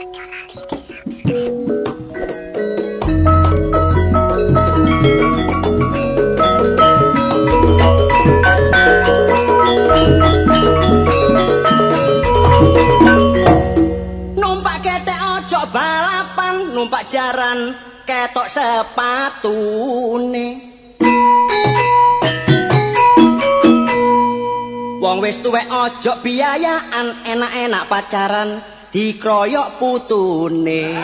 Ojo lali di subscribe. Numpak ketek ojo balapan, numpak jaran ketok sepatune. Wong wis tuwek ojo biayaan, enak-enak pacaran dikroyok putune.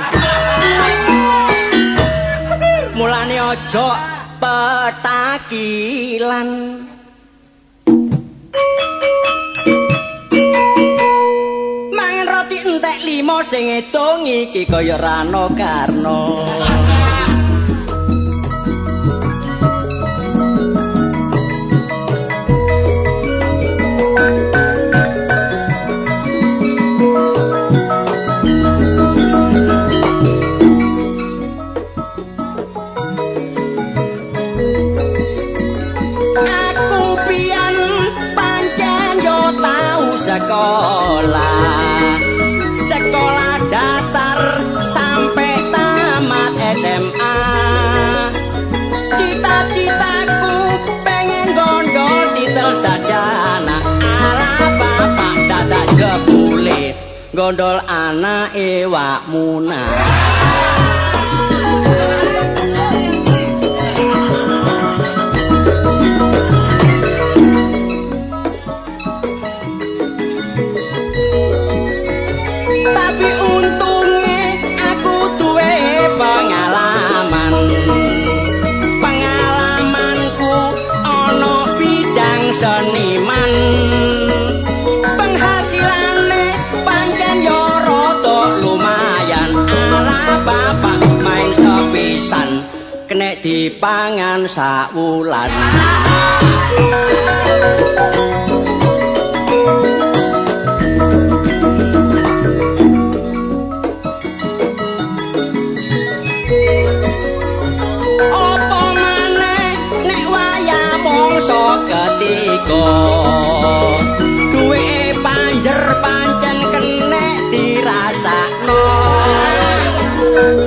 Mulane ojo petakilan. Mangan roti entek limo sing ngitung iki kaya Rano Karno. Aku pian pancen yo tau sekolah. Sekolah dasar sampai tamat SMA. Cita-citaku pengen gondol titel sarjana. Ala bapak dadak jebule gondol anake Wak Muna. Tapi untunge aku duwe pengalaman. Pengalamanku ana bidang seniman. Penghasilannya pancen yo rada lumayan. Ala bapak main sepisan kenek dipangan sawulan. Apa maneh nek wayah mangsa ketiga, duweke panjer pancen kenek dirasakno.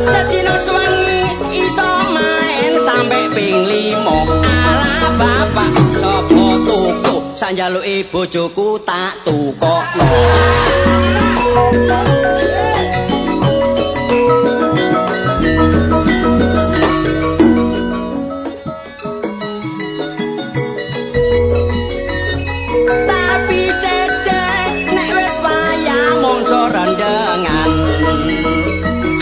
Sedina suwengi iso main sampe ping 5. Ala bapak sapa tuku sanjaluke bojoku tak tukokno. Tapi seje nek wis wayah mangsa rendengan,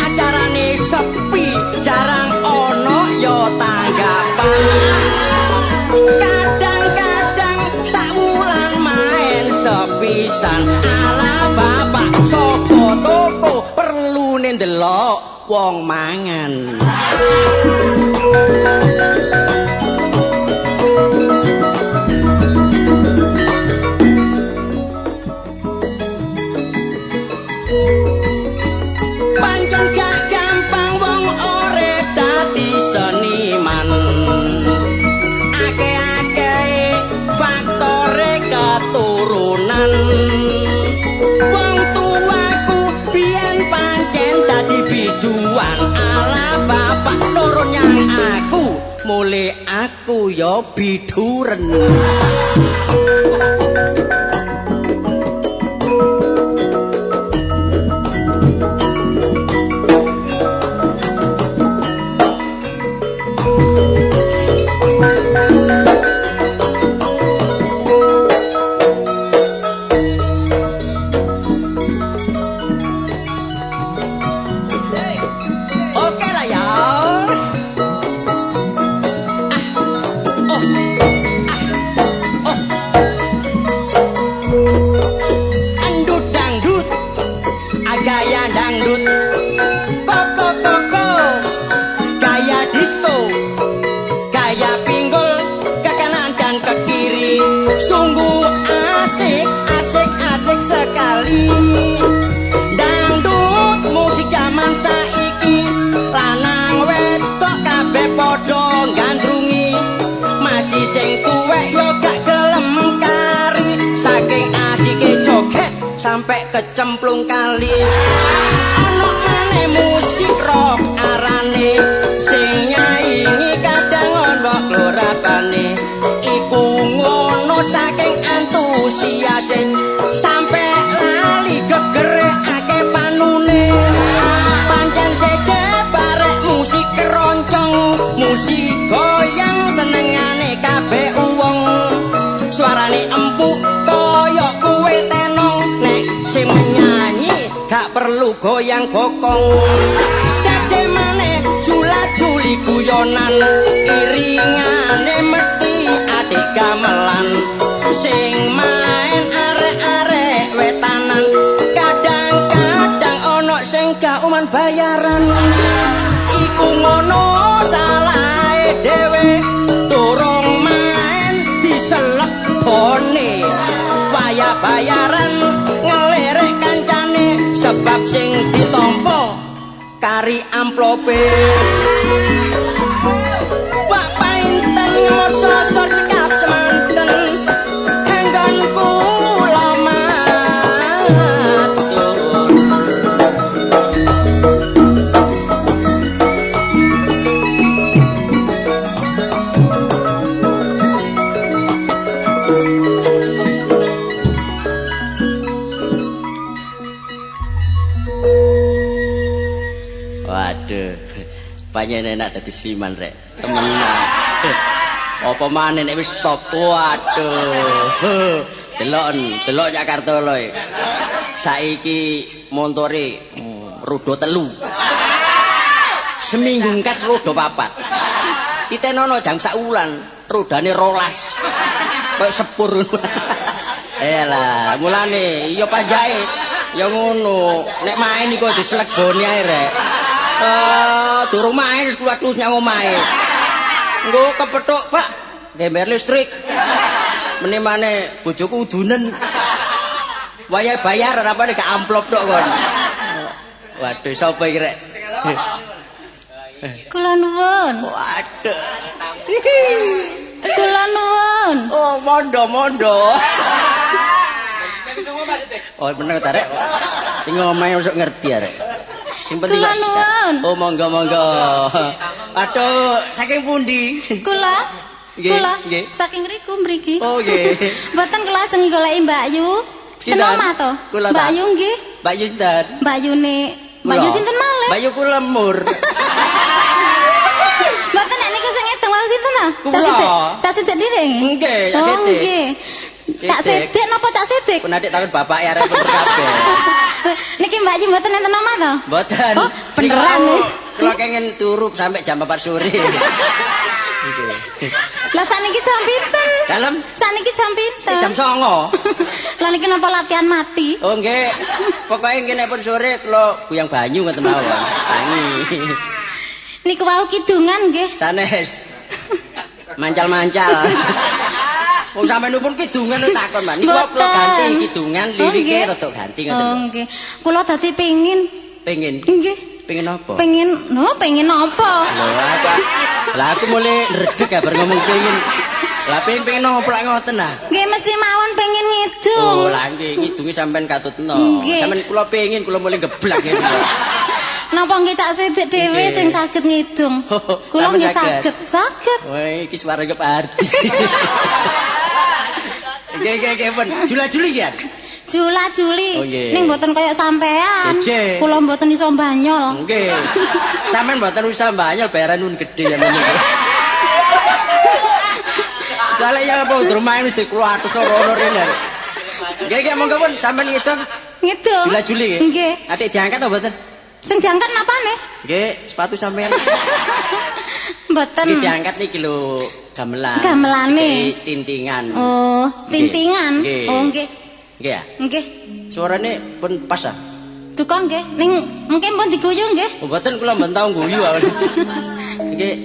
acarane sepi jarang ana ya tanggapan. Kadang-kadang sawulan main sepisan. Ala bapak sapa toko perlune ndelok wong mangan. Pancen gak gampang wong urip dadi seniman. Akeh-akeh faktore keturunan. Wong tuaku biyen pancen dadi biduan. Ala bapak turun yang aku, mule aku ya biduren. Oke lah ya. Ah, oh, ah, oh. Andut dangdut, gaya dangdut, koko koko, gaya disco, gaya pinggul ke kanan dan ke kiri. Sungguh asik, asik, asik sekali. Dangdut musik zaman saiki, lanang wedok kabeh padha gandrungi. Masih sing tuwek yo gak gelem kari, saking asike joget sampai kecemplung kali. Ana perlu goyang bokong. Seje maneh jula-juli guyonan, iringane mesti adik gamelan. Sing main arek-arek wetanan, kadang-kadang ono sing gak uman bayaran. Iku ngono salahe dhewe, durung main diselebone. Wayah bayaran ngelirik kancane, sebab sing ditampa kari amplope. Pak painten ngemot sosor cekap semanten, enggon kula matur. Waduh, panjenengan enak dadi sliman rek. Temenan. Apa maneh nek wis top. Waduh. Deloken, delok Cak Kartolo iki. Saiki montore roda 3. Seminggu engkas roda 4. Titenono jam sak wulan, rodane 12. Kayak sepur. Elah, mulane iya panjae ya ngono. Nek main iku dislegoni ae rek. Durung main wis keluar terus nyang omahe. Engko kepethuk, Pak. Gember listrik. Meneh maneh bojoku udunen. Wayahe bayar apane gak amplop tok kon. Waduh, sapa iki rek? Kula nuwun. Waduh. Kula nuwun. Oh, mondo-mondo. Oh, meneng ta rek. Sing omahe wis ngerti ya rek. Sing penting Kula nuwun. Oh, monggo monggo. Aduh, saking pundi? Kula. Nggih, Kula nggih. saking riku mriki. Oh, nggih. Mboten kula ajeng goleki Mbak Yu. Sinten? Ten omah to? Kula Mbak ta? Yu nggih. Mbak Yu sinten? Mbak Yune. Mbak Yu sinten malih? Mbak Yu kula lemur. Mboten nek niku sing ngedong wau sinten ta? Kula. Cak Sidik dhewe nggih. Nggih, Cak Oh, Sidik. nggih. Cak Sidik. Sidik napa Cak Sidik? Pun adik takon bapak ya arek bener kabeh. Niki Mbak Yu mboten enten omah to? Mboten. Oh, beneran Niku nih. Kula kengin turu sampai jam 4 sore. Nggih. Lah sakniki jam pinten? Dalem Sakniki jam pinten? jam 09.00. Lah niki napa latihan mati? Oh nggih. Pokoke nggih nek pun sore kula guyang banyu ngoten mawon. Tangi. Niku wau kidungan nggih. Sanes. Mancal-mancal. Wong sampeyan pun kidungan takon, Mbak. Niku kula ganti kidungan, Oh, lirike nggih. rada ganti ngoten. Oh nggih. Kula dadi pengin. Pengin. Nggih. Pengin apa? Pengin, no pengin apa? Lho, aku lah aku mulai ndredeg ya bar ngomong pengin. Lah pengin pengin nopo lak ngoten ah. Nggih mesti mawon pengin ngidung. Oh, lah nggih ngidunge sampean katutno. Nggih. Sampean kula pengin kula mulai geblak ngene. Napa nggih Cak Sidik dhewe Nggih. sing saged ngidung? Kula Sampean nggih saged? saged. Saged. Wah, iki suara Pak Ardi. Nggih, nggih, nggih, pun. Jula-juli nggih. Jula-juli. Oh, nggih. Ning mboten kaya sampean. Jeje. Kula mboten iso banyol. Nggih. Sampean mboten usah banyol bayaran nun gedhe ya ngene. Soale ya apa durung main wis dikluatus ora rene. Nggih, nggih, monggo pun sampean ngidung Ngidung. jula-juli nggih. Nggih. Adik diangkat apa mboten? Sing diangkat napane? Nggih, sepatu sampean. Mboten. Nggih diangkat niki lho gamelan. Gamelane. Nggih, tintingan. Oh, tintingan. Nggih. Oh, nggih. Nggih ya. Nggih. Suarane pun pas ah. Duka nggih. Ning mungkin pun diguyu nggih. Oh, mboten kula mboten tau guyu. Nggih.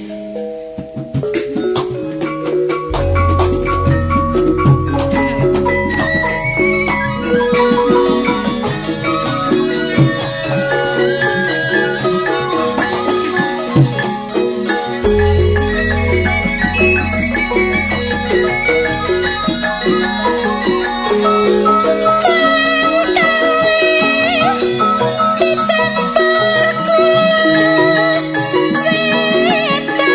Dicampur gula wetan.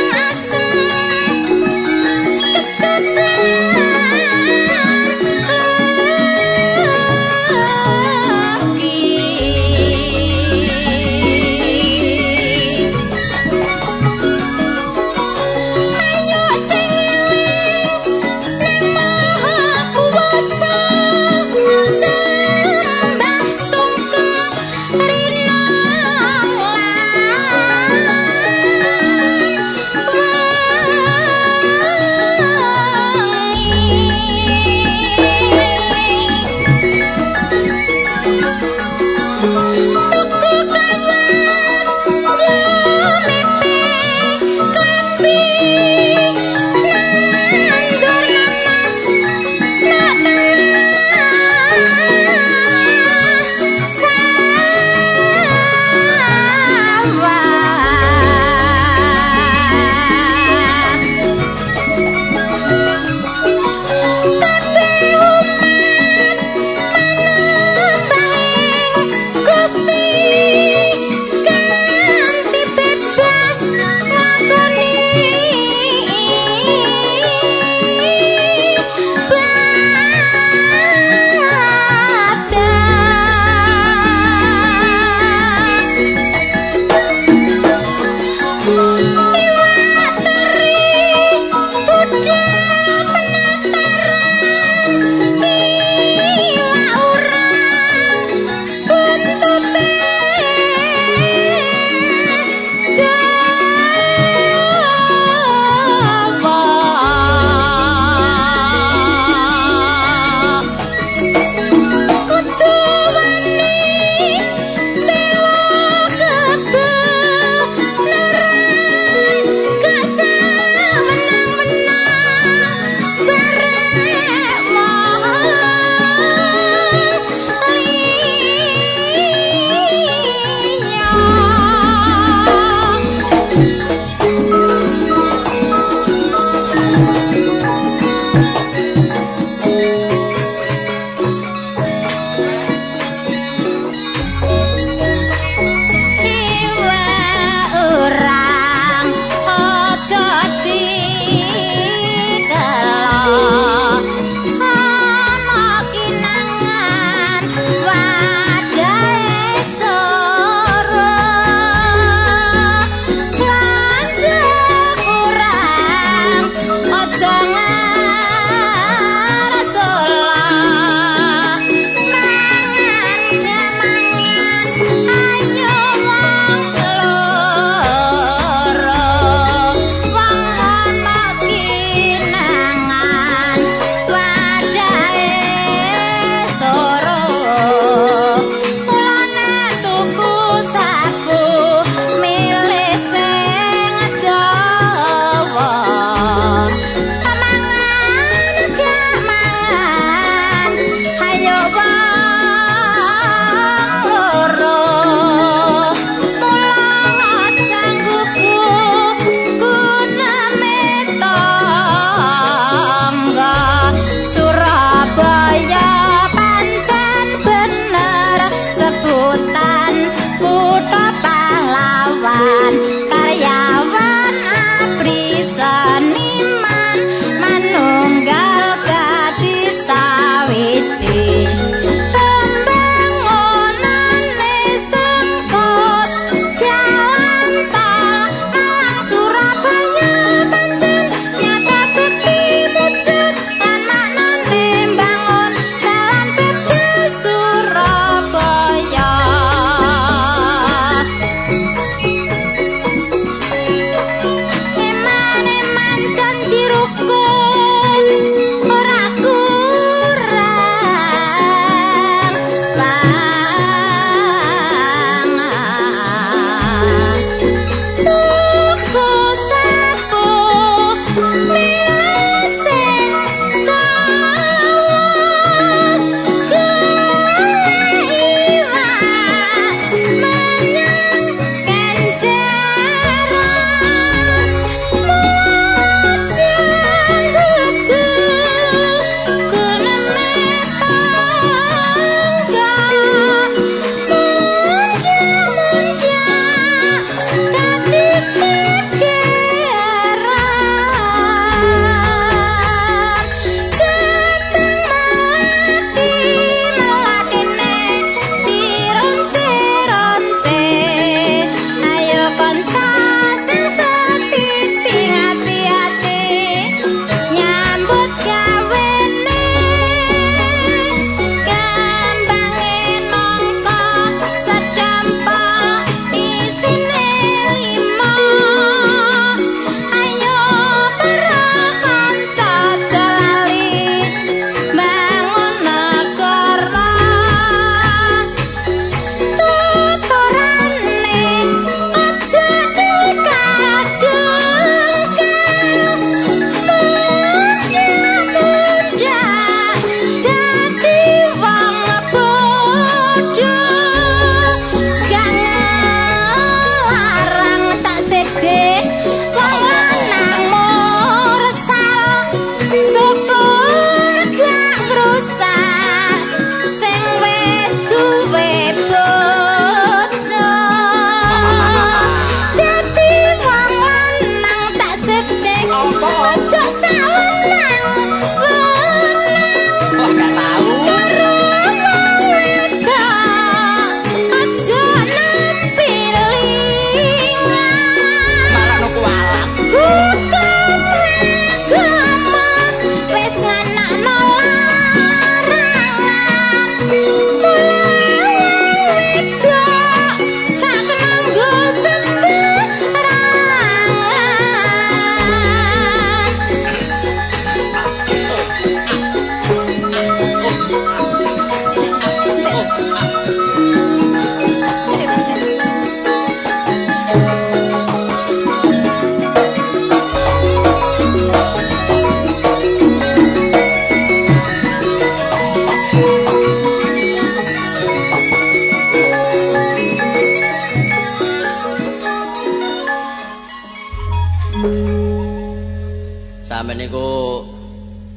Sampeyan niku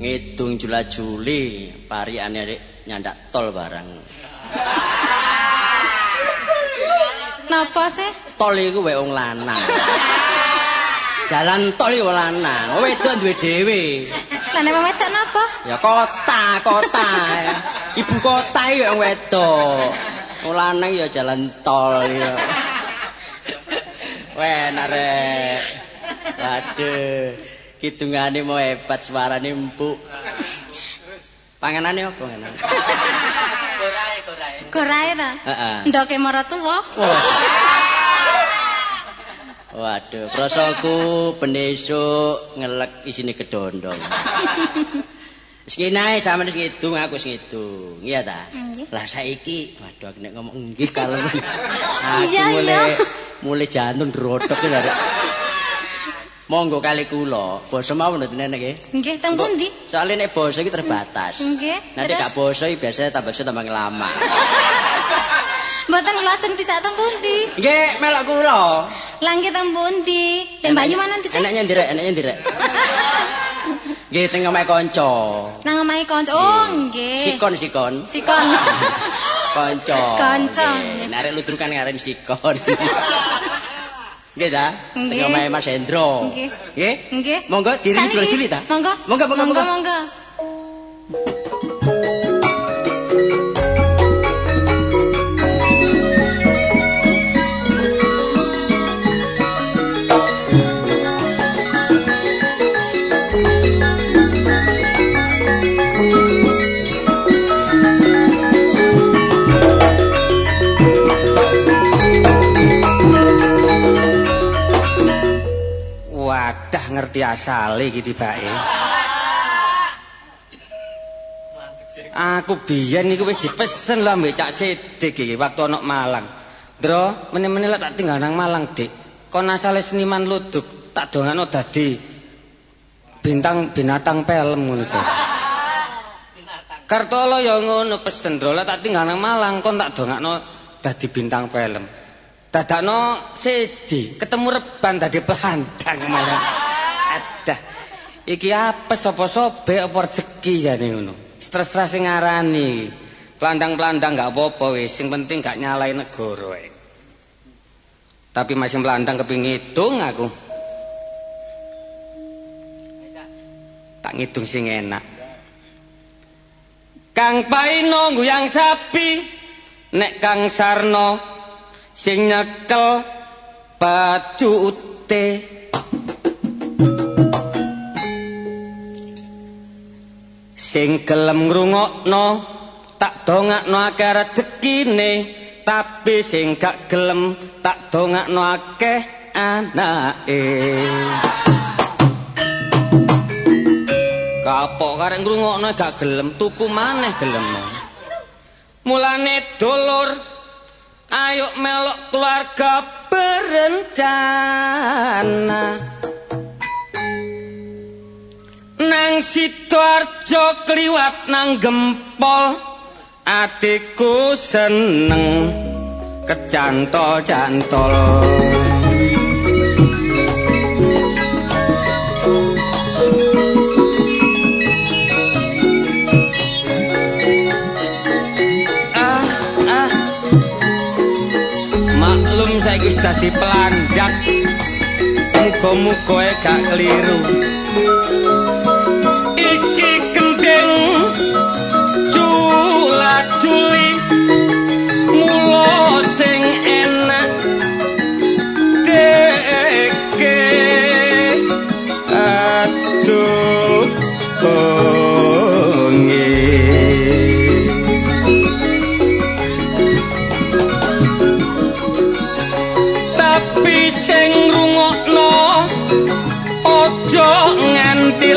ngidung jula-juli parikane rek nyandak tol barang. Napa sih? Tol iku wae wong lanang. Jalan tol iku wong lanang, wedok duwe dhewe. Lah nek wong wedok napa? Ya kota, kota. Ibu kota iki wong wedok. Wong lanang ya jalan tol ya. Wah, rek. Waduh, kidungane mau hebat, suarane empuk. Panganane apa panganan? Gorae, gorae. Gorae ta? Heeh. Ndoke maratuwa. Waduh, prosoku ben esuk ngelek isine kedondong. Wis ngene ae sampeyan wis ngidung, aku wis ngidung. Iya ta? Lah saiki, waduh aku nek ngomong nggih kalem. Aku mulai jantung ndrodok iki lho. Monggo kali kula, basa mawon mboten enek nggih. Nggih, teng pundi? Soale nek basa iki terbatas. Nggih. Nek gak basa iki biasane tambah suwe tambah lama. Mboten kula ajeng dijak teng pundi? Nggih, melok kula. Lah nggih teng pundi? Teng Banyumanan dhisik. Enek nyendi rek, enek nyendi rek. Nggih teng omahe kanca. Nang omahe kanca. Oh, nggih. Sikon, sikon. Sikon. Kanca. Kanca. Nek arek ludruk kan ngarep sikon. Nggih ta? Teng omahe Mas Hendro. Nggih. Nggih? Nggih. Monggo diri juli ta? Monggo. Monggo, monggo, monggo. Wadah ngerti asale iki tibake. Aku biyen iku wis dipesen lho ambek Cak Sidik iki waktu ana Malang. Ndro, meneh-meneh lek tak tinggal nang Malang, Dik. Kon asale seniman ludruk, tak dongakno dadi bintang binatang film ngono to. Kartolo ya ngono pesen, Ndro, lek tak tinggal nang Malang kon tak dongakno dadi bintang film. Dadakno siji, ketemu reban dadi pelandang malah. Adah. Iki apes apa sobek apa rezeki jane ngono. Stres-stres sing ngarani. Pelandang-pelandang gak apa-apa wis, sing penting gak nyalahi negara ae. Tapi masih pelandang kepingin ngidung aku. Tak ngidung sing enak. Kang Paino ngguyang sapi, nek Kang Sarno sing nyekel bacute. Sing gelem ngrungokno tak dongakno akeh rezekine, tapi sing gak gelem tak dongakno akeh anake. Kapok karek ngrungokno gak gelem, tuku maneh gelem. Mulane dulur, ayo melok keluarga berencana. Nang Sidoarjo kliwat nang Gempol, atiku seneng kecantol-cantol. Maklum saiki wis dadi pelandang, muga-muga gak keliru. Iki gendeng jula-juli, mula sing enak deke. Aduh bengi. Tapi sing ngrungokno aja nganti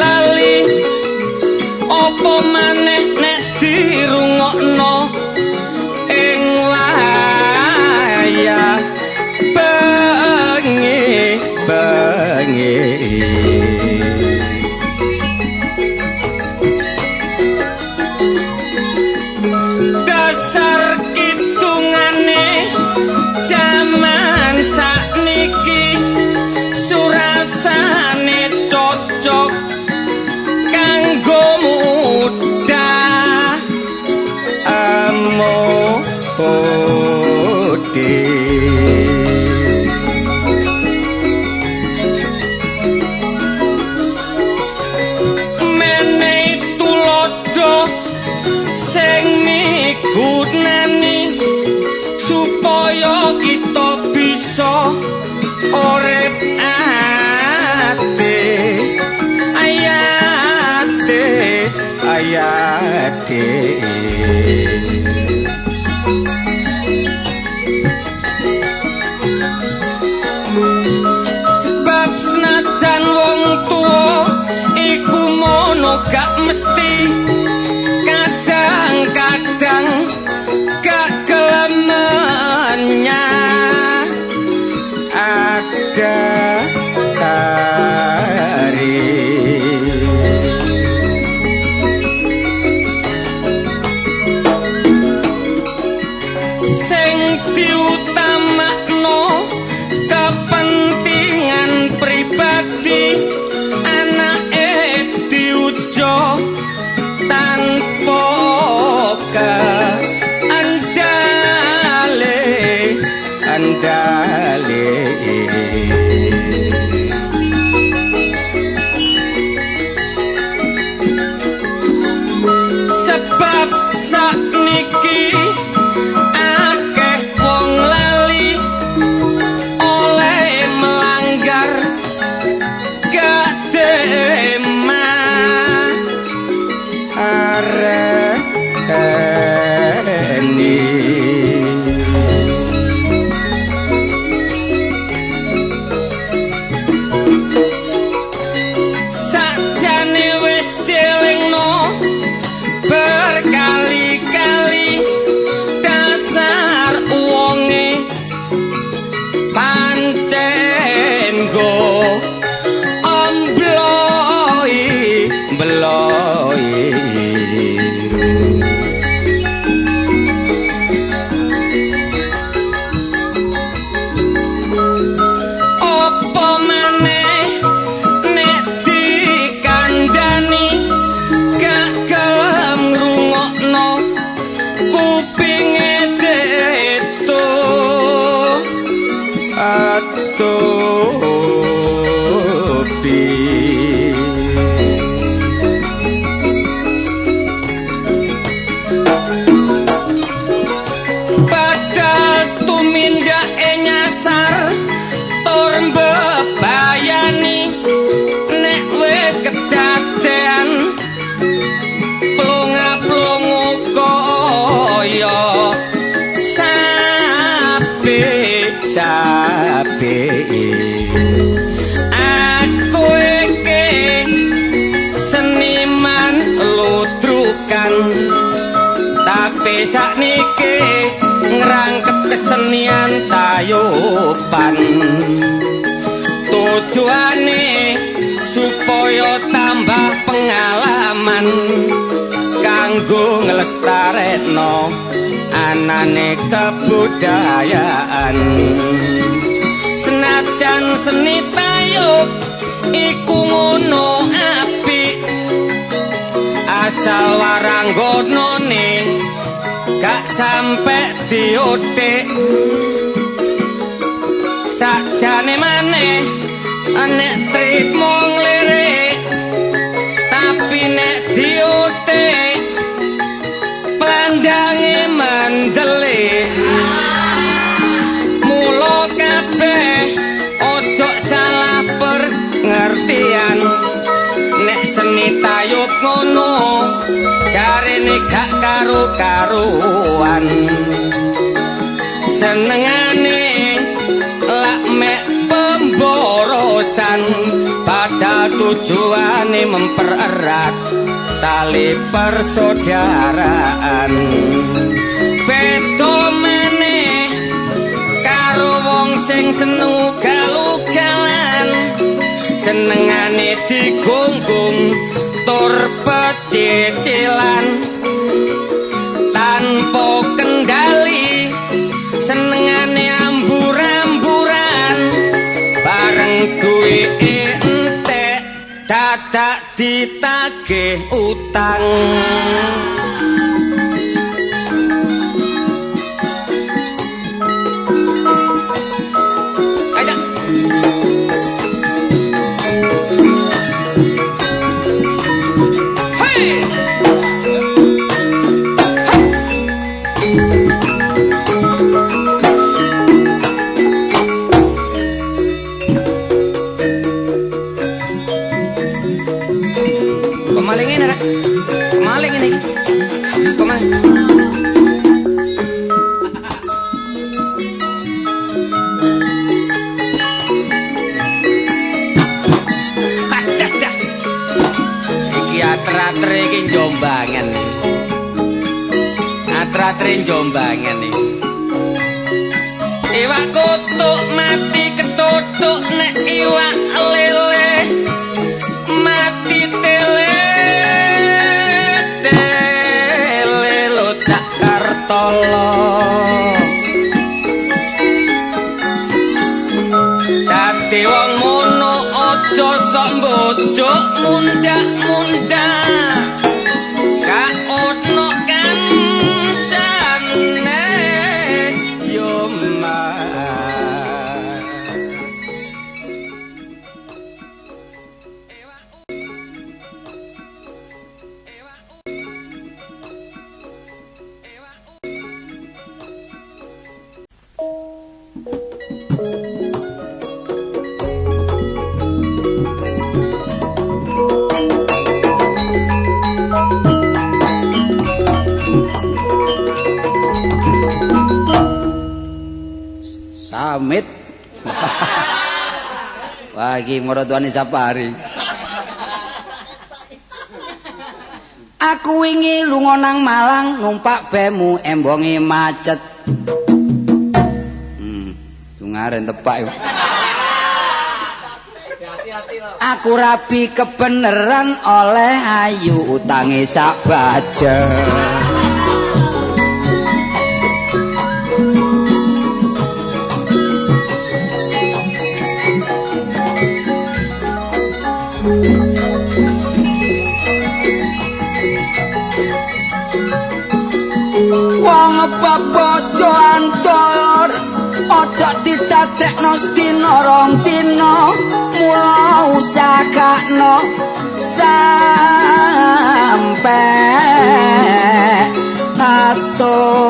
Sebab senajan wong tuwa iku mono gak mesti, kadang-kadang gak kelemennya ada kari. Sing diutamakno kepentingan pribadi, anake diujo tanpa keandale andale. Sebab sakniki akeh wong lali oleh melanggar gak tema areni. Sakjane wis dielingno berkali-kali, dasar wonge pancen go ombloi bloi. Apa maneh nek dikandani gak gelem ngrungokno kupinge deto atupi. Padahal tumindake nyasar tur mbebayani, nek wis kedadean plonga-plongo kaya sapi sapi. Aku iki seniman ludrukan, tapi sakniki ngrangkep kesenian tayuban. Tujuane supaya tambah pengalaman kanggo nglestarekno anane kebudayaan. Senajan seni tayub iku ngono apik, asal waranggonane gak sampe diothik. Sakjane maneh nek trimo nglirik, tapi nek diothik plandange mendelik. Mula kabeh ojo salah pengertian, nek seni tayub ngono jarene gak karu-karuan. Senengane lak mek pemborosan, padahal tujuane mempererat tali persaudaraan. Beda maneh karo wong sing seneng ugal-ugalan, senengane digunggung tur pecicilan tanpa kendali, senengane ambur-amburan bareng duwike entek dadak ditagih utang. Ayo. Hei. Kok maling ini, Rek? Maling ini. Atre iki jombangan iki. Atre-atre jombangan iki. Iwak kutuk mati ketutuk nek iwak lele mati tele tele lo Cak Kartolo. Dadi wong mono aja sok mbojuk mundak-mundak gak ono kancane yo Mas. Samit. Wah, iki maratuane Sapari. Aku wingi lunga nang Malang numpak bemu embonge macet. Dungaren tepak yo. Aku rabi kebeneran oleh ayu utange sak bajet. Wong bebojoan dulur aja didadekno sedina rong dina, mula usahakno sampe atuh.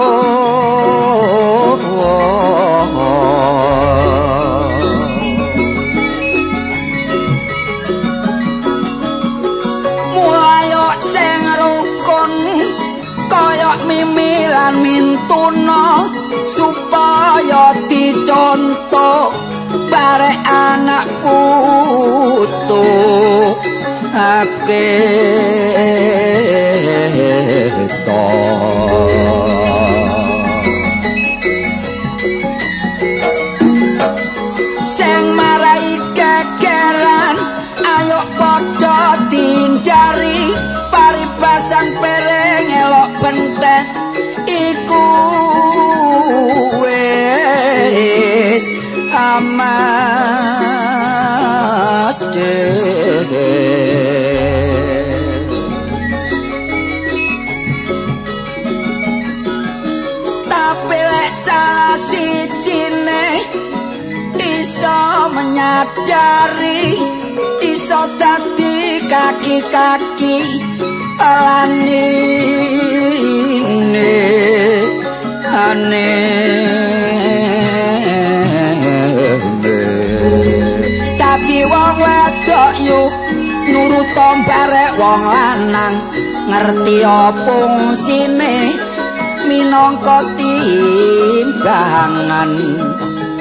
Mulayo sing rukun kaya Mimi lan Mintuna supaya dicontoh barek anak putu ake to. Sing marai gegeran ayo padha tindari paribasan pereng elok bentet iku wis amas dhewe. Tapi lek salah sijine iso menyadari iso dadi kaki-kaki lanine ane. Dadi wong wedok yu nurut barek wong lanang ngerti fungsine minangka timbangan.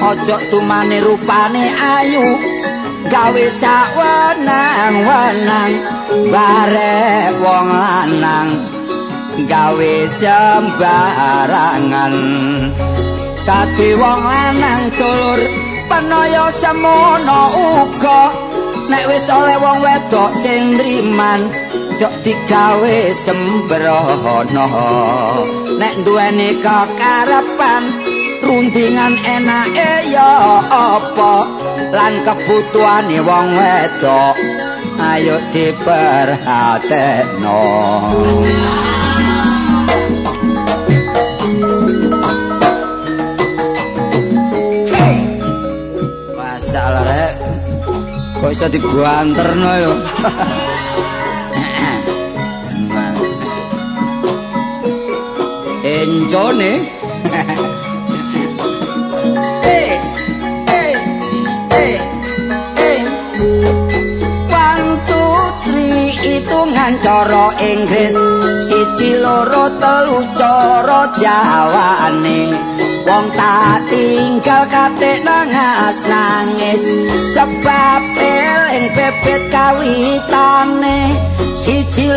Aja tumane rupane ayu gawe sawenang-wenang barek wong lanang gawe sembarangan. Dadi wong lanang dulur penaya semono uga nek wis oleh wong wedok sing nriman jok digawe sembrono. Nek duweni kekarepan rundingan enake ya apa lan kebutuhane wong wedok ayo diperhatekno. Masalah rek kok iso dibanterno yo. Encone. One, two, three, hitungan cara Inggris 1 2 3 cara Jawane. Wong tak tinggal katik nangas nangis sebab eling bebet kawitane. 1 2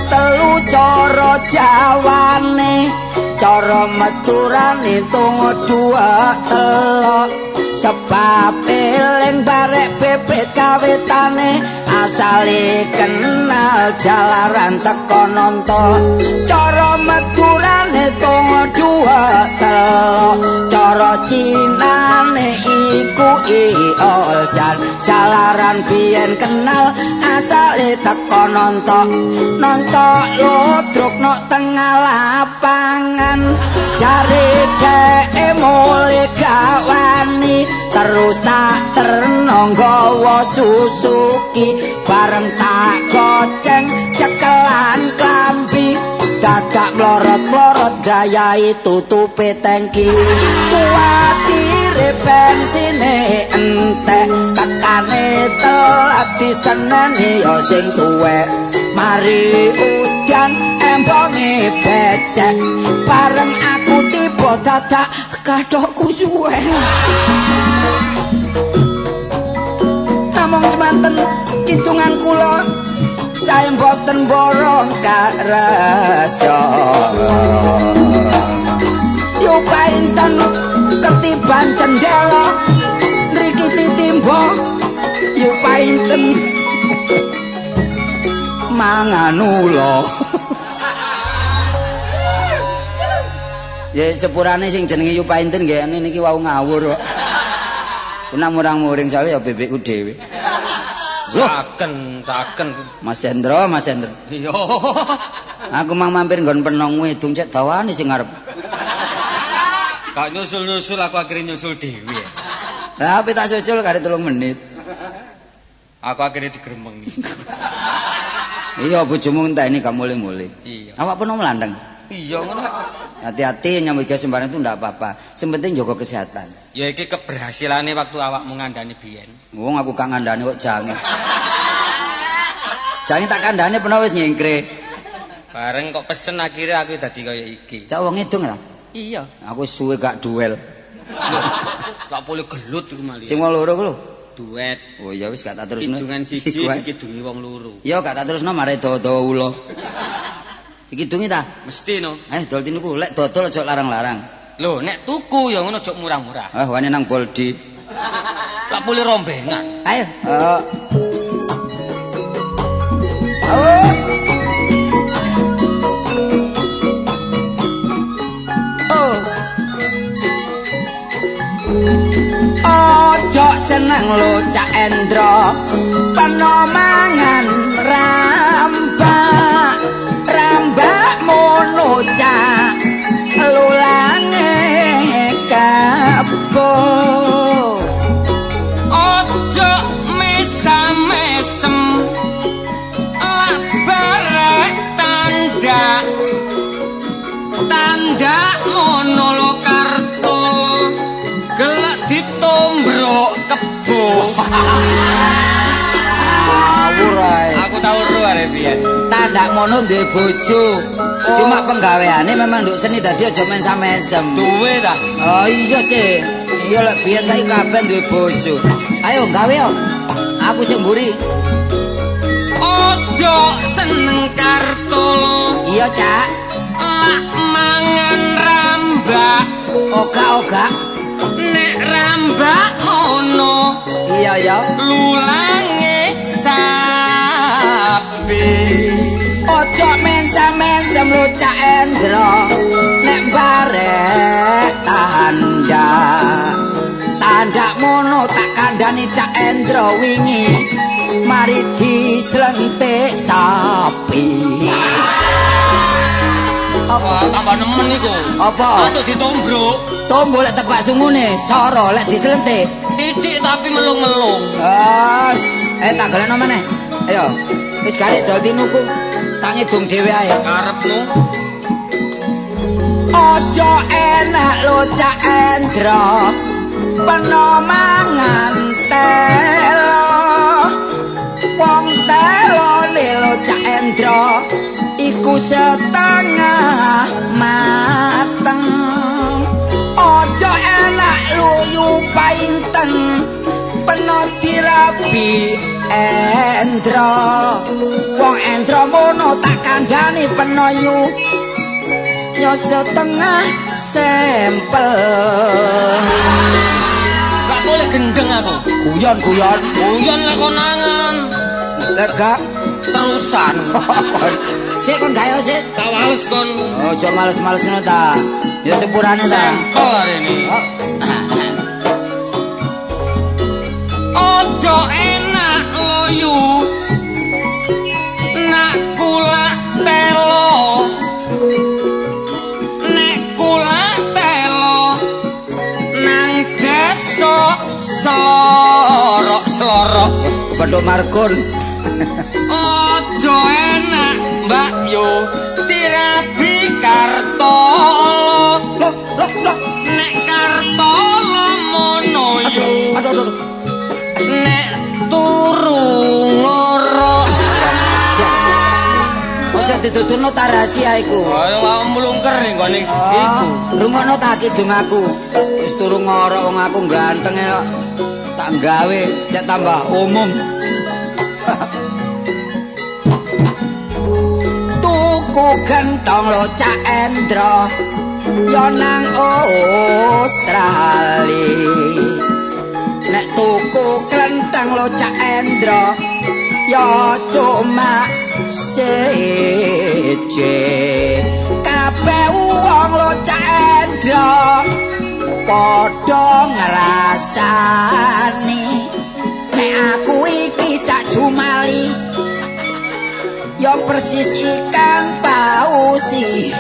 3 cara jawane, cara meturane tunggu 2 telok. Sebab eling barek bebet kawitane, asale kenal jalaran teko nonton. Cara meturane tunggu 2 telok, cara cinane iku iolsan. Jalaran biyen kenal asale teko nonton. Nonton ludruk nok tengah lapangan, jare dheke mule gawani. Terus tak terno nggawa Suzuki, bareng tak goceng cekelan klambi. Dadak mlorot-mlorot gayahi tutupe tangki. Kuwatire bensine entek, tekane telat diseneni ya sing tuwek. Mari udan embonge becek, bareng aku tiba dadak kathokku suwek. Namung semanten kidungan kula, sae mboten borong karasa. Yo painten ketiban cendela ngriki titimba. Yo painten mangan ula. Ya sepurane sing jenenge Yu Painten nggih niki wau ngawur kok. Kuna murang-muring soalnya ya bebekku dhewe. Saken, saken. Mas Hendro, Mas Hendro. Iya. Aku mang mampir nggon penong wedung cek dawane sing ngarep. Gak nyusul-nyusul aku akhirnya nyusul dhewe. Lah ape tak susul kare 3 menit. Aku akhirnya digremengi. Iya bojomu enteni gak mulih-mulih. Iya. Awak peno mlandeng. Iya ngono. Hati-hati nyambut gawe sembarang itu ndak apa-apa. Sing penting jaga kesehatan. Ya iki keberhasilane waktu awakmu ngandani biyen. Wong aku gak ngandani kok jange. Jange tak kandhane peno wis nyingkre. Bareng kok pesen akhirnya aku dadi kaya iki. Cak wong ngidung ta? Iya. Aku suwe gak duel. Tak boleh gelut iku malih. Sing wong loro ku lho. Duet. Oh iya wis gak tak terusno. Kidungan siji dikidungi wong loro. Iya gak tak terusno mare dawa-dawa ula. Dikidungi ta? Mesti no. Dol tinuku lek dodol aja larang-larang. Lho nek tuku ya ngono aja murah-murah. Ah wani nang Boldi. Tak boleh rombengan. Ayo. Oh. Ojo seneng lo Cak Endro, peno mangan rambak. Rambak mono Cak lulange kebo. Ojo mesam-mesem lak barek tanda. Tanda mono lo karto gelak ditombrok kebo. Ngawur ae. Aku tau ro arek biyen. Tandak mono duwe bojo. Cuma penggaweane memang nduk seni dadi aja mesam-mesem. Duwe ta? Oh iya sih. Iya lek biyen saiki kabeh duwe bojo. Ayo gawe yo. Aku sing mburi. Ojo seneng kartolo. Iya, Cak. Lak mangan rambak. Oga-oga. Nek rambak mono. Iya ya. Lulange sapi. Ojo mensam-mensem lu Cak Endro, nek barek tanda. Tanda mono tak kandhani Cak Endro wingi mari dislentik sapi. Apa tambah nemen iku? Apa? Aduh ditombruk. Tombo lek tebak sungune, soro lek dislentik. Titik tapi melung-melung. Ah, tak golekno meneh. Ayo. Wis garek dol tinuku. Tak ngidung dhewe ae. Karepmu. Ojo enak lo Cak Endro, peno mangan telo. Wong telone lo Cak Endro iku setengah mateng. Ojo Peno dirabi Endra. Wong Endra mono tak kandhani peno yu. Yo setengah sampel. Gak boleh gendeng aku. Guyon-guyon. Guyon lah konangan. Lek gak terusan. Sik kon gawe sik. Tak males kon. Aja males-males ngono ta. Ya sepurane ta. Sampel hari ini. Ojo enak loyu. Nak kulak telo. Nek kulak telo nang desa selorok-selorok. Kepethuk markun. Ojo enak Mbak Yu dirabi Kartolo. Loh, loh, loh. Nek Kartolo mono yu. Aduh, aduh, aduh. Nek turu ngorok. Ojo dituturno ta rahasia iku. Ayo mlungker ning gone iku. Rungokno ta kidung aku. Wis turu ngorok wong aku ganteng kok. Tak gawe cek tambah umum. Tuku gentong lo Cak Endra yo nang Australia. Nek tuku klenteng lo Cak Endra yo cuma siji. Kabeh wong lo Cak Endra padha ngrasani. Nek aku iki Cak Jumali ya persis ikan pausi.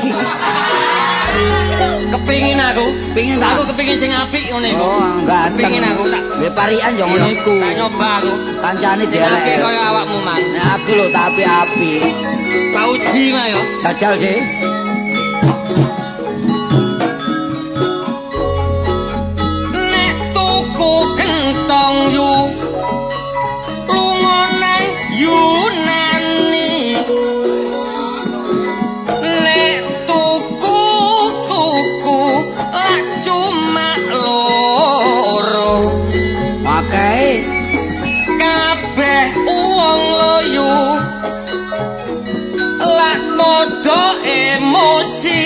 Kepingin aku, pingin ta? Aku kepingin sing apik ngene iku. Oh, ganteng. Kepingin aku tak Nggih parikan ya ngono iku. Tak nyoba aku. Kancane Sing apik dielek. kaya awakmu, Mang. Nek aku lho tak apik-apik. Tak uji mah yo. Jajal sih. Nek tuku gentong yu lunga nang Yunani. Nek tuku tuku lak cuma loro. Akeh kabeh wong loyu lak padha emosi.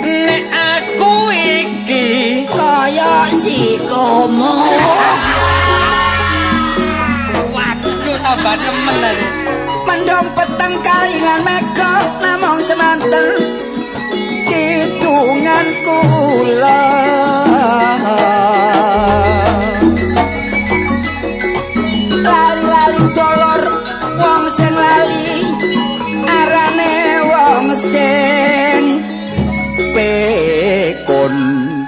Nek aku iki kaya sikomo. Waduh tambah nemen aku. Mendhong peteng kalingan mega namung semanten kidungan kula. Lali-lali dolor wong sing lali arane wong sing pekon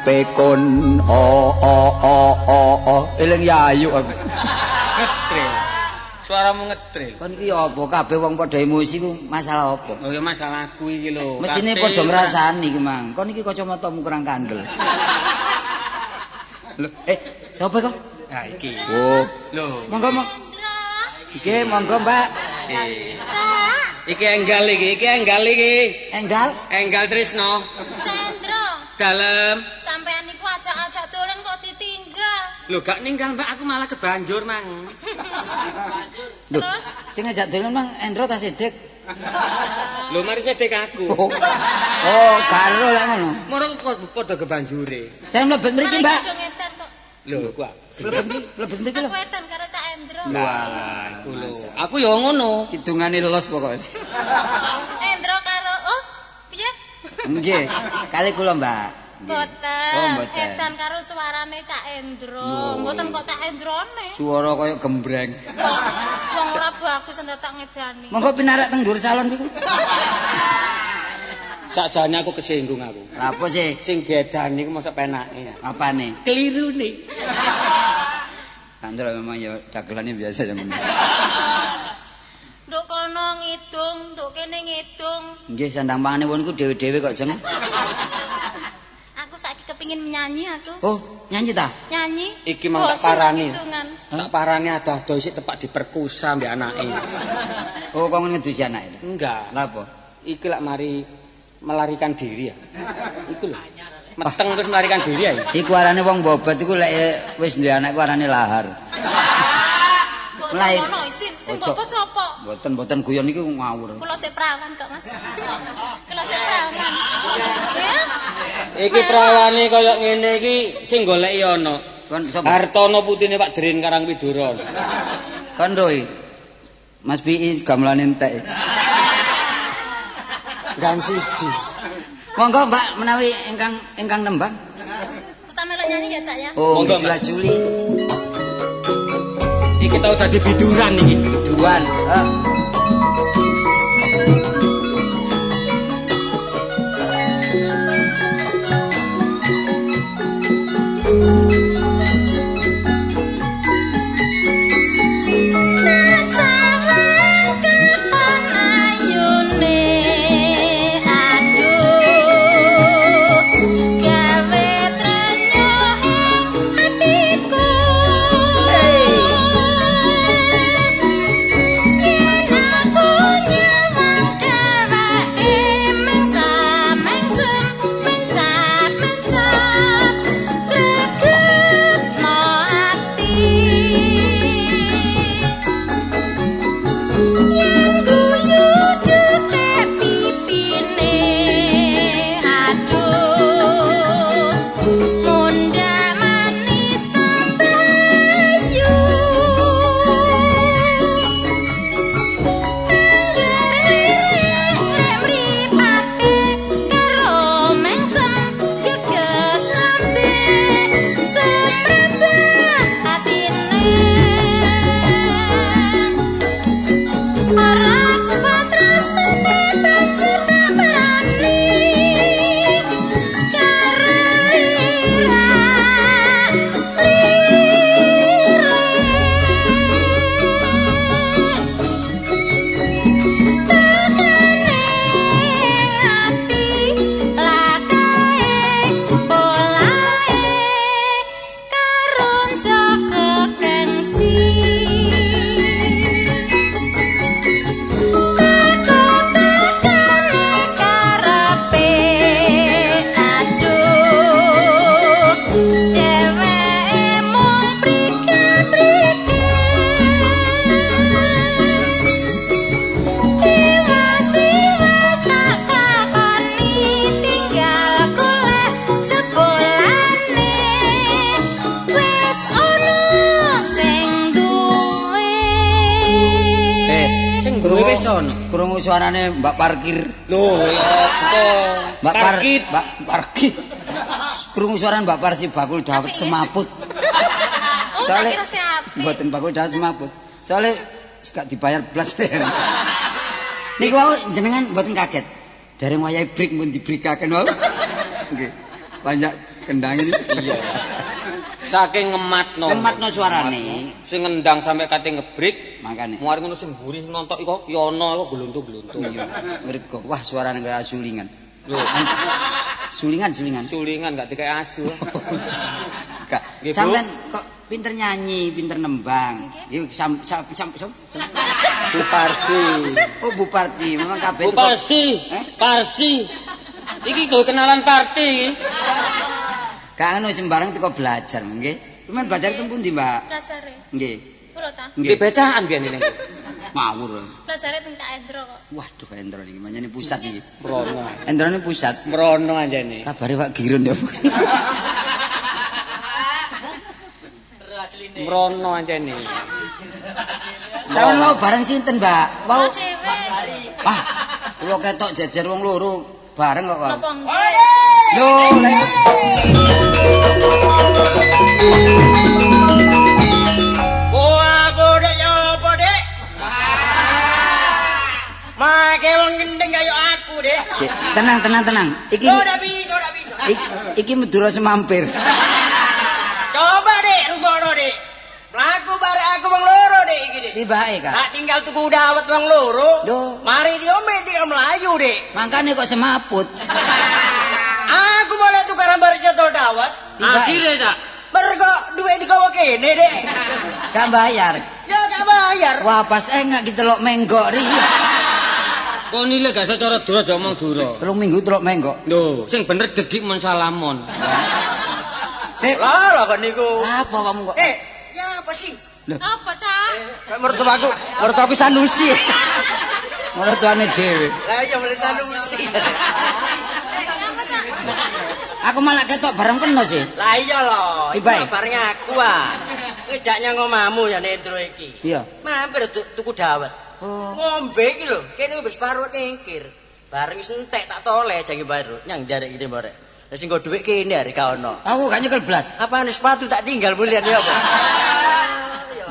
pekon o o o o o eling yayu aku. Ngetril. Suaramu ngetril. Kon iki ya apa kabeh wong padha emosi ku masalah apa? Oh ya masalah aku iki lho. Mesine padha ngrasani iki mang. Kon iki kacamatamu kurang kandel. Lho, sapa kok? Ha iki. Oh. Lho. Monggo, monggo. Nggih, monggo, Mbak. Cak. Iki enggal iki, iki enggal iki. Enggal? Enggal Trisno. Cendro. Dalem. Sampean niku ajak-ajak dolan kok ditinggal. Lho gak ninggal, Mbak, aku malah kebanjur, Mang. Lho, Terus? sing ngajak dolan Mang Endro ta Sidik? Lho mari Sidik aku. Oh, karo lek ngono. Moro padha kebanjure. Saya mlebet mriki, Mbak. Mari edan kok. Lho, ku. Mlebet mriki lho. Aku edan karo Cak Endro. Walah, iku lho. Aku ya ngono. Kidungane los pokoke. Endro karo oh, piye? Nggih, kali kula, Mbak. Mboten. Oh, mboten. Edan karo suarane Cak Endro. Mboten kok Cak Endrone. Suara kaya gembreng. Wong ora bagus ndak tak ngedani. Monggo pinarak teng dhuwur salon niku. Sakjane aku kesinggung aku. Lha apa sih? Sing diedani ku mosok penake. Apane? Kelirune. Andro memang ya dagelane biasa ya ngono. Nduk kono ngidung, nduk kene ngidung. Nggih, sandang pangane wong iku dhewe-dhewe kok, Jeng. Aku saiki kepingin menyanyi aku. Oh, nyanyi ta? Nyanyi. Iki mang tak Bosen parani. hitungan. Tak parani adoh-adoh isik tepak diperkosa mbek anake. Oh, kok ngedusi anake? Enggak. Lha apa? Iki lak mari melarikan diri ya. Iku lho. Meteng terus melarikan diri ae. Iku arane wong bobot iku lek wis duwe anak iku arane lahar. Kok Lahir. ngono isin sing Ojo. bobot sapa? Mboten-mboten guyon iku ngawur. Kula sik prawan kok, Mas. Kula sik prawan. Ya. Iki prawane kaya ngene iki sing goleki ana. Kon sapa? Hartono putine Pak Drin Karangwidura. Kon Roy. Mas Pi gamelane entek. Gang siji. Monggo Mbak menawi ingkang ingkang nembang. Kita melok nyanyi ya, Cak ya. Oh, Monggo, Mbak. Jula Juli. Iki tau dadi biduran iki. Duan. Sawang katon ayune aduh gawe trenyo ing atiku yen aku nyawang dheweke mengsam-mengsem mencap-mencap gregetno ati. Yen guyu dekek pipine aduh mundhak manis tambah ayu angger rek mripate karo mengsem geget lambe sumrambah atine. Ora kuat rasane banjur tak parani karo lirak lirik tekane ati lakae polahe karo njaga gengsi. Teko-tekane karepe aduh dheweke mung prike-prike tiwas-tiwas tak takoni tinggal golek jebolane wis ana sing duwe. Sing duwe wis ana. Krungu suarane Mbak Parkir. Lho, ya apa? Mbak Parkit. Mbak Parkit. Krungu suarane Mbak Parsi bakul dawet semaput. Oh, tak kira sing apik. Mboten bakul dawet semaput. Soale gak dibayar blas. Niku wau jenengan mboten kaget. Dereng wayahe break mun dibrikaken wau. Nggih. Banyak kendang ini. Iya. Saking ngematno. Ngematno suarane. Sing ngendang sampe kate ngebrik. Makane. Muari ngono sing mburi sing nontok iku yono iku gluntung-gluntung. Iya. Mergo wah suarane kaya sulingan. Lho, Sulingan, sulingan. sulingan gak dikek asu. Gak. Nggih, Bu. Sampean kok pinter nyanyi, pinter nembang. Iki sam sam sam, sam. Bu Parsi. Oh Bu Parti, memang kabeh Bu itu kok- Parsi. Eh? Parsi. Iki nggo kenalan parti iki. Gak anu sembarang teko belajar nggih. Cuman belajar teng pundi, Mbak? Pelajare. Nggih. Kula ta. Nggih Nggih. becaan biyen ini. Ngawur. Pelajare teng Cak Endro kok. Waduh Endro niki manjane pusat iki. Mrono. Endro ini pusat. Mrono anjene. Kabare Pak Girun ya. Mrono anjene. Sampeyan mau bareng sinten, Mbak? Wau. Kula dhewe. Wah, kula ketok jejer wong loro bareng kok, Pak. Napa nggih? Lho, lha iku. Oh aku dek ya apa dek? Make wong gendeng kaya aku dek. Sik, tenang, tenang, tenang. Iki Oh, ora bisa, ora bisa. iki Madura semampir. Coba dek rungokno dek. Mlaku barek aku wong loro dek iki dek. Tibake, Kak. Tak tinggal tuku dawet wong loro. Lho. Mari diombe tinggal melayu dek. Mangkane kok semaput. Aku mulai tukaran barek cetol dawet. Tibake. Akhire, Cak. Mergo duit digawa kene dek. Gak bayar. Ya gak bayar. Wah, pas engak kita lok menggok ri. Kon ile gak iso cara dura aja omong dura. 3 minggu telok menggok. Lho, sing bener degik mon salamon. Dik, Lah kok niku. apa awakmu kok? Ya apa sih? Apa, Cak? Kayak mertuaku, mertuaku Sanusi. Mertuane dhewe. Lah iya mulai Sanusi. Apa, Cak? Aku malah ketok bareng kena sih. Lah iya lho, iku Ibae. bareng aku ah. Ngejak nyang omahmu ya Nendro iki. Iya. Mampir tuku dawet. Oh. Ngombe iki lho, kene ngombe separo nyingkir. Bareng wis entek tak toleh jange baru nyang jarek iki barek. Lah sing nggo dhuwit kene arek gak ono. Aku gak nyekel blas. Apane sepatu tak tinggal mulian ya apa?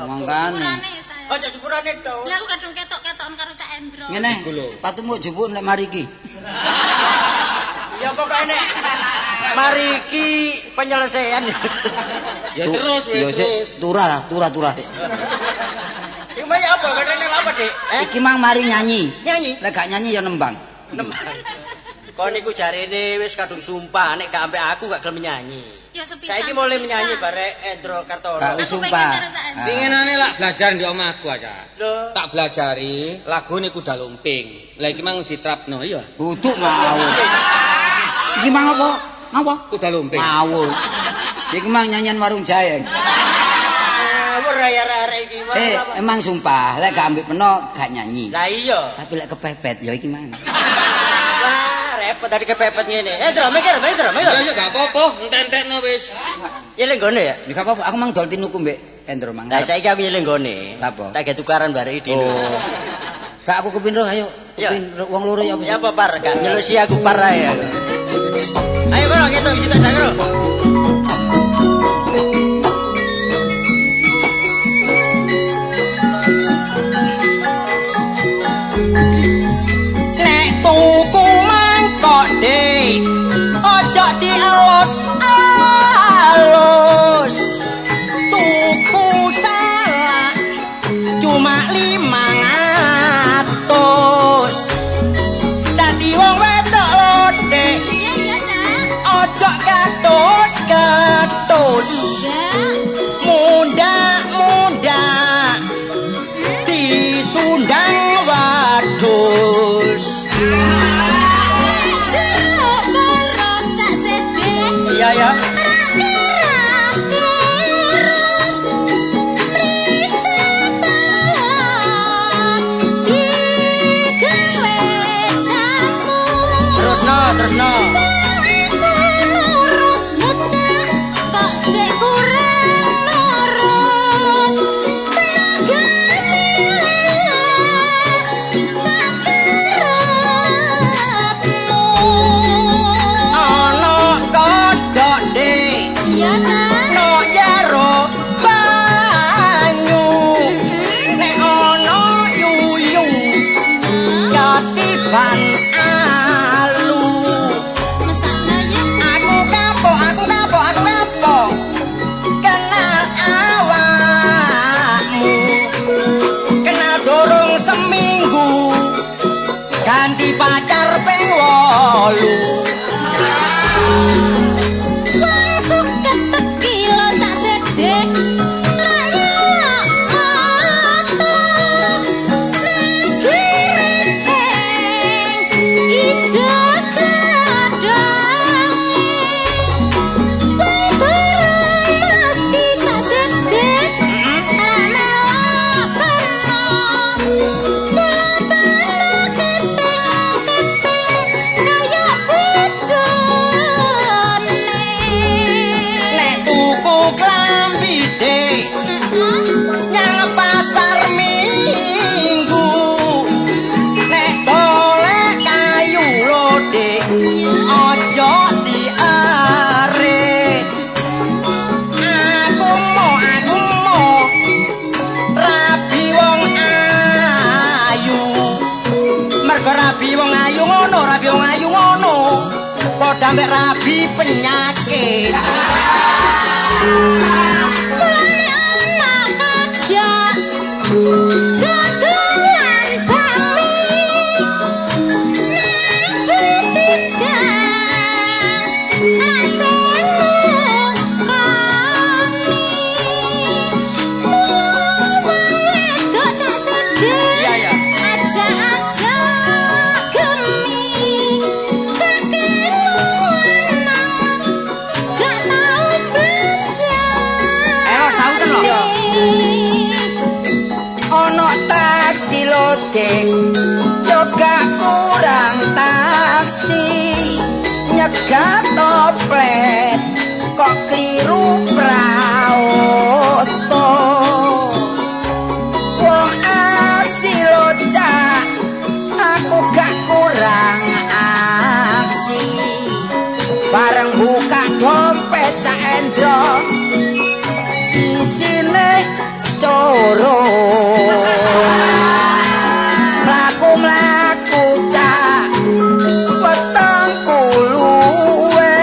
Mangkane. Sepurane ya, saya. Ojo sepurane to. Lah aku kadung ketok-ketokan karo Cak Endro. Ngene, sepatumu jupuk nek mari iki. Ya pokoke nek mari iki penyelesaian. Ya terus Ya wis sik terus. turah lah, turah-turah. Iku mau ya apa? Kene apa, Dik? Iki mang mari nyanyi. Nyanyi. Lek gak nyanyi ya nembang. Nembang. Kon niku jarene wis kadung sumpah nek gak ambek aku gak gelem nyanyi. Ya sepisan. Saiki mulai sepisan. menyanyi barek Endro Kartono. Gak wis Aku pengen sumpah. karo Cak Endro. Pinginane lak belajar di omahku aja. Lho. Tak belajari lagune kuda lumping. Lah iki mang diterapno iya. Duduk ngawur. Iki mang apa? Ngapa? Kuda lumping. Ngawur. Iki mang nyanyian warung jayeng. Ngawur ya arek iki. Emang sumpah, lek gak ambek peno gak nyanyi. Lah iya. Tapi lek kepepet ya iki mang. Wah, repot tadi kepepet ngene. Endro, mikir, mikir, mikir. Ya ya gak apa-apa, entek-entekno wis. Nyeling gone ya? Ya gak apa-apa, aku mang dol tinuku mbek Endro mang. Lah saiki aku nyeling gone. Lah apa? Tak gawe tukaran barek iki. Oh. Gak aku kepin roh, ayo. Ya. Kepin roh, wong loro ya apa? Ya apa par, gak nyelusi aku par ae. Ayo kono ngitung sitok dangro. Nek tuku mangkok, Dik, ojo dielus-elus. Tuku salak cuma 500. Dadi wong wedok lho, Dik, Iya, iya, Cak. ojo katus-katus. Enggak. Munda-munda disundang wadus. Jeruk borok Cak Sedik. Iya ya. Terusno, terusno. Ana kodhok, Dik. Iya, Cak. No jero banyu. Nek ana yuyu katiban alu. Mesakno ya. Aku kapok, aku kapok, aku kapok. Kenal awakmu. Kenal durung seminggu. Ganti pacar ping 8. Langsung keteki lo Cak Sedik. Ra nyelok mata. Nang kiriting ijo kadhange. Wong durung mesti Cak Sedik. Ra melok peno. Mula peno keteng-keteng kaya bojone. Nek tuku klambi, Dik, nyang pasar Minggu. Nek golek kayu lho, Dik, aja diarit. Aku mau, aku mau rabi wong ayu. Mergo rabi wong ayu ngono, rabi wong ayu ngono. Padha ambek rabi penyakit. Mulane ana kajak dodolan bakmi nang betindang rasane kami. Mula wong wedok Cak Sedik Iya, iya. aja-aja ojek yo gak kurang taksi, nyegat toplet kok kliru praoto. Wong aksi lo cak, aku gak kurang aksi. Bareng buka dompet Cak Endro isine coro. Mlaku-mlaku cak wetengku luwe,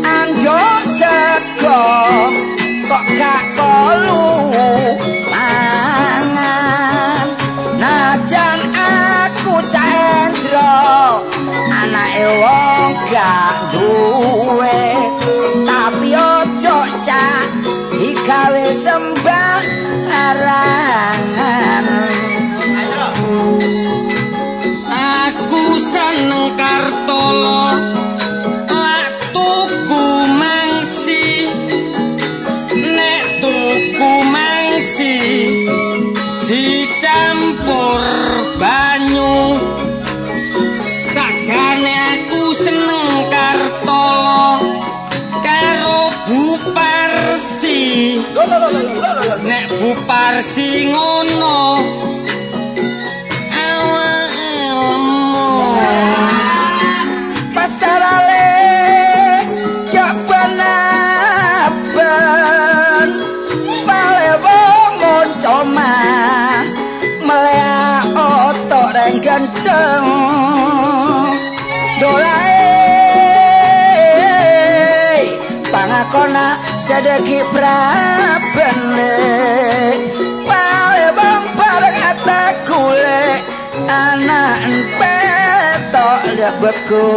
andhok sego kok gak kolu mangan. Najan aku Cak Endro anake wong gak duwe, tapi ojo cak digawe sembarangan. Aku seneng Kartolo lak tuku mangsi, nek tuku mangsi dicampur banyu. Sakjane aku seneng Kartolo karo Bu Parsi, nek Bu Parsi ngono awake lemu. Pasarale ya benaben palewo moncoma melea otok reng gendeng dolae pangakona sedeki prabene palewo bareng atakule anak petok beku.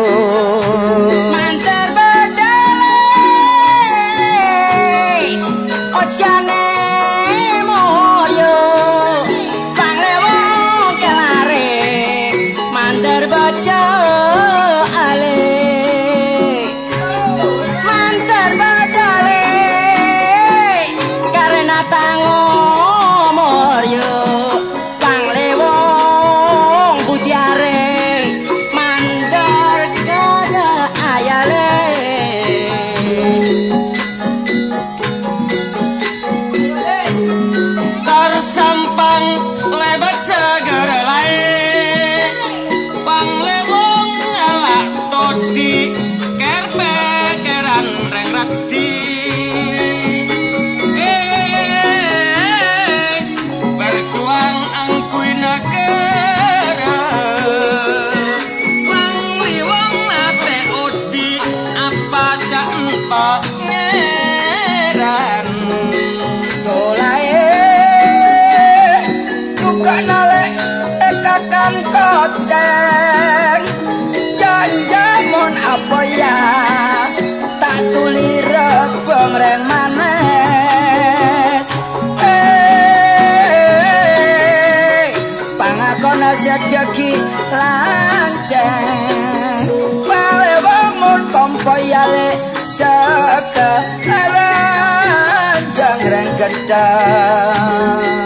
Mantar bedale ojane moyo panglewong kelare mandar baca ale mantar bedale karena tango moyo panglewong budiare mandar kaya ayale. Tersampang lewat segera lae panglewong alak todi kerpekeran reng radi. Berjuang angkui negara wang mate odi apa cak pangeran. Dolae buka nalek ekakan koceng janjamon apa ya tak tuli rebeng reng manes. Pangakona sedeki lanceng palewangun tompo yale sekeranjang reng gedang.